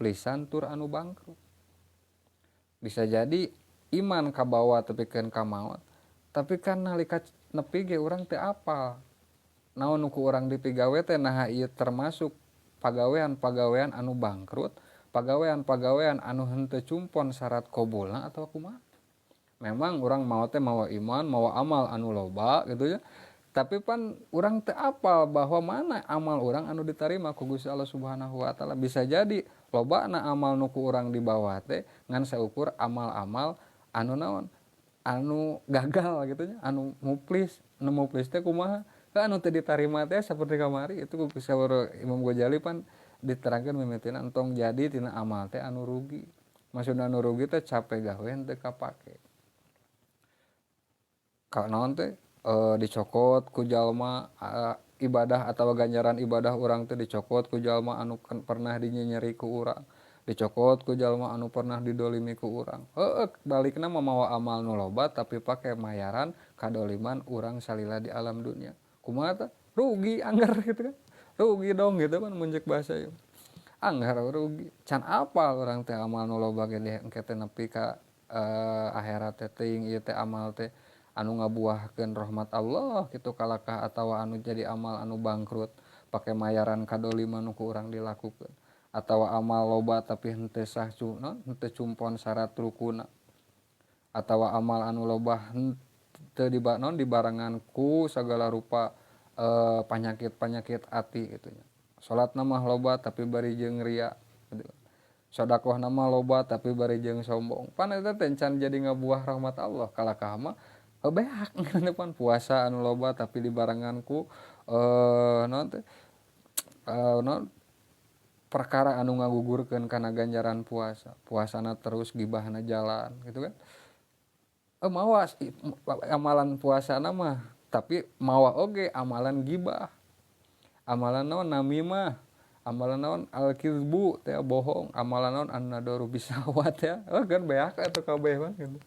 Muflisan tur anu bangkrut. Bisa jadi iman kabawa tepikeun ka maot, tapi kan nalika nepi ge urang teu apal naon nu ku urang dipigawe teh, naha ieu termasuk pagawean-pagawean anu bangkrut, pagawean-pagawean anu henteu cumpon syarat qabulna atau kumaha. Memang urang maot teh mawa iman, mawa amal anu loba gitu ya, tapi pan urang teu apal bahwa mana amal urang anu diterima ku Gusti Allah Subhanahu wa Taala. Bisa jadi lobana amal nu ku urang dibawa teh ngan saukur amal-amal anu naon, anu gagal gitu nya, anu muflis. Anu muflis teh kumaha? Anu teu ditarima teh seperti kamari itu ku Imam Ghazali pan diterangkan mimitina, entong jadi tina amal teh anu rugi. Maksudna anu rugi teh capek gawe teu kapake ka naon teh, dicokot ku jalma ibadah atau ganjaran ibadah urang teh, dicokot ku jalma anu pernah dinyenyeri ku urang, dicokot ku jalma anu pernah didolimi ku urang. Heueuh, balikna mah mawa amal nu loba tapi pake mayaran kadoliman urang salila di alam dunia. Kumaha tah? Rugi angger gitu kan, rugi dong gitu kan mun ceuk bahasa ieu, angger rugi. Can apal urang teh amal nu loba ge engke teh nepi ka akhirat teh, teuing ieu teh amal teh anu ngabuahkeun rahmat Allah gitu kalakah atawa anu jadi amal anu bangkrut, pake mayaran kadoliman nu ku urang dilakukeun, atawa amal loba tapi henteu sah, naon, henteu cumpon syarat rukuna, atawa amal anu loba henteu di naon, dibarengan ku sagala rupa panyakit-panyakit ati gitu nya. Salatna mah loba tapi bari jeung ria gitu. Sodakohna mah loba tapi bari jeung sombong. Pan eta teh can jadi ngabuah rahmat Allah kalakah mah beak pan. Puasa anu loba tapi dibarengan ku naon teh, naon, perkara anu ngagugurkeun kana ganjaran puasa, puasana terus gibahna jalan gitu kan. Mawa amalan puasana mah, tapi mawa oge amalan gibah, amalan naon, namimah, amalan naon, al-kizbu teh, bohong, amalan naon, an-nadharu bisahwat ya. Oh, kan beak atuh kabeh mah gitu.